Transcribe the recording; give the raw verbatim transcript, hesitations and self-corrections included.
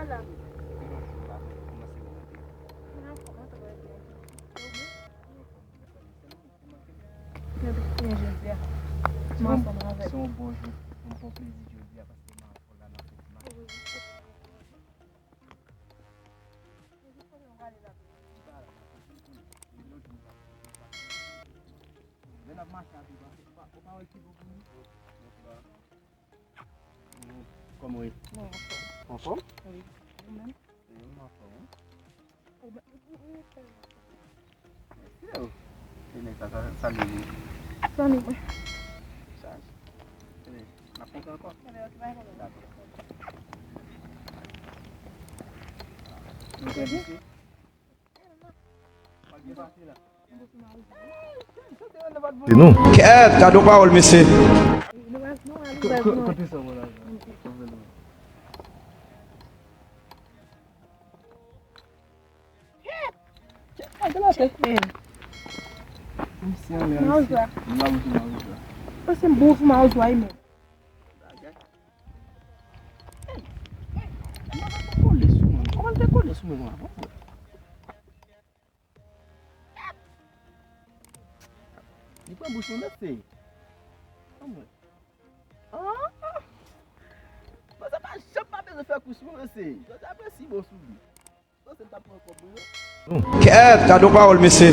Ala. Kòman se ou menm? Mwen anfòm, mwen trè byen. Ou menm? Mwen anfòm, mwen trè byen. Sèlman, mwen anfòm jodi a. Mwen ansanm avèk. Se yon bon jou, yon bon plezi jodi a, paske mwen avèk ou la nan fèt la. Wi. Lè n ap mache a tou, ou pa, ou pa wè ki bon pou nou? Kòman w ye? Mwen anfòm. Anfòm? Wi. Ou menm? Wi, mwen anfòm, wi. Ou menm? Yo. E nèg sa, sa, salye nou. Salye mwen. Sa, e, n ap kontre ankò? Dakò. Nou fè misye? Kèt, gade yon pawòl, mesye. Kote sa, bon, la? Kèt, kèt, kèt, kèt. Misye anlè, misye. Mawozo a. Mawozo, mawozo a. Pase m bon sou mawozo a, wi, men. Bagay. Ey, ey, kòman l fè kole sou mwen? Kòman l fè kole sou mwen konsa? Li pran bouch mwen, mesye. Anmwey. Ah! Bon, sa pa janm pa bezwen fè kous mwen, mesye. Jodi a mwen si bon sou li. Panse m t ap pran kòb mwen, non? Kèt, gade yon pawòl, mesye.